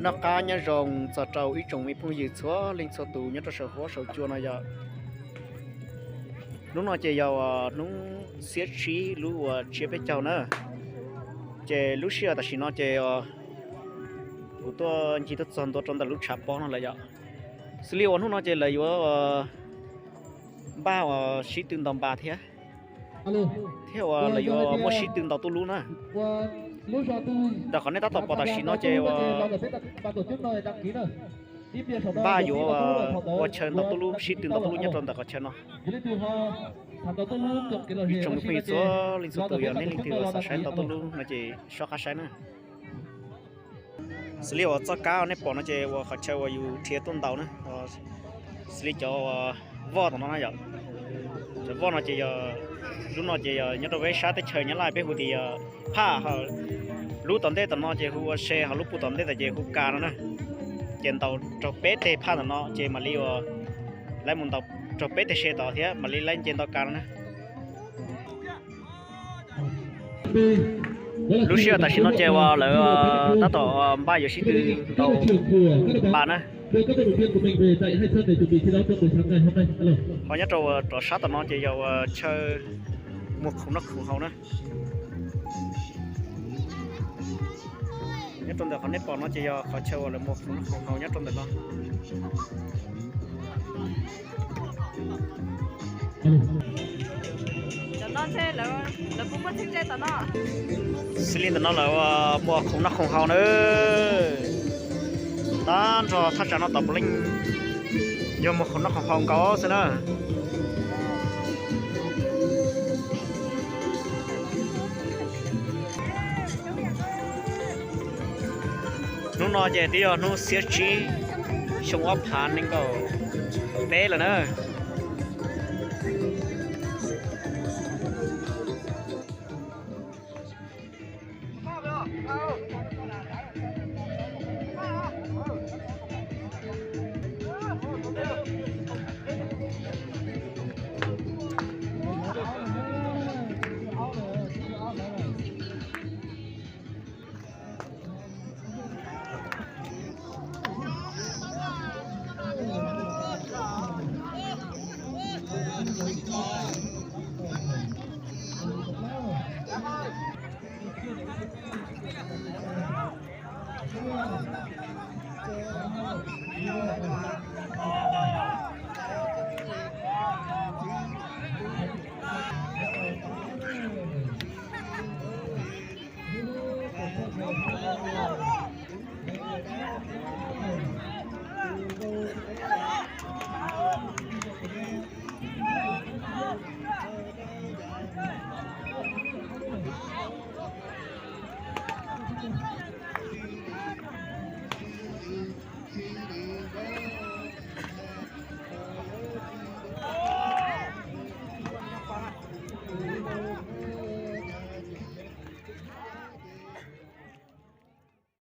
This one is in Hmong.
Noj qab nyob zoo txog rau ib tsoom me phooj ywg txhua leej txhua tus nyob rau saum huab saum cua no yom. Hnub no ces yog hnub xiab tsib lub uas tsiab peb caug na. Ces lub sij hawm tam sim no ces kuv tuaj ncig tuaj txog ntua rau ntawm lub tshav pob no lawm yom. Xws li uas hnub no ces lawv yuav npaj uas sib tw ntaus npas thiab, thiab uas lawv yuav muab sib tw ntaus tuj lub na. Ntawm qhov nej tab tom pom tam sim no ces uas npaj yuav ua chaw ntaus tuj lub, sib tw ntaus tuj lub nyob rau ntawm qhov chaw no. Ib tsoom me phooj ywg txhua leej txhua tus yog nej leej twg uas xav saib ntaus tuj lub no ces sob qab saib na. Xws li uas txoj kab uas nej pom no ces uas qhov chaw uas yus rhiav tuaj ntaus na, xws li cov uas voj tom no na yom. Cov voj no ces yog, lub no ces yog nyob rau peb sab teb chaws Nyab Laj peb hu tias yog phaj, lub tom ntej tom no ces hu ua se, ho lub puag tom ntej tom ces hu ka no na. Ces ntaus raug peb teg phaj tom no ces mam li uas laib mus ntaus raug peb teg se tom thiab mam li laib nce ntau ka no na. Lub sij hawm tam sim no ces uas lawv tab tom npaj yuav sib tw ntaus npas na. Ho nyob rau rov sab tom no ces yog uas chaw muag khoom noj khoom haus na. Nyob rau ntawm qhov nej pom no ces yog qhov chaw uas lawv muag khoom noj khoom haus nyob rau ntawm no. Xws li ntawm no lawv muag khoom noj khoom haus na. Tag nrho thaj tsam no tau puav leej yog muag khoom noj khoom haus nkaus xwb na. Hnub no ces twb yog hnub xiab tsib xyoo ob phav nees nkaum peb lawm na.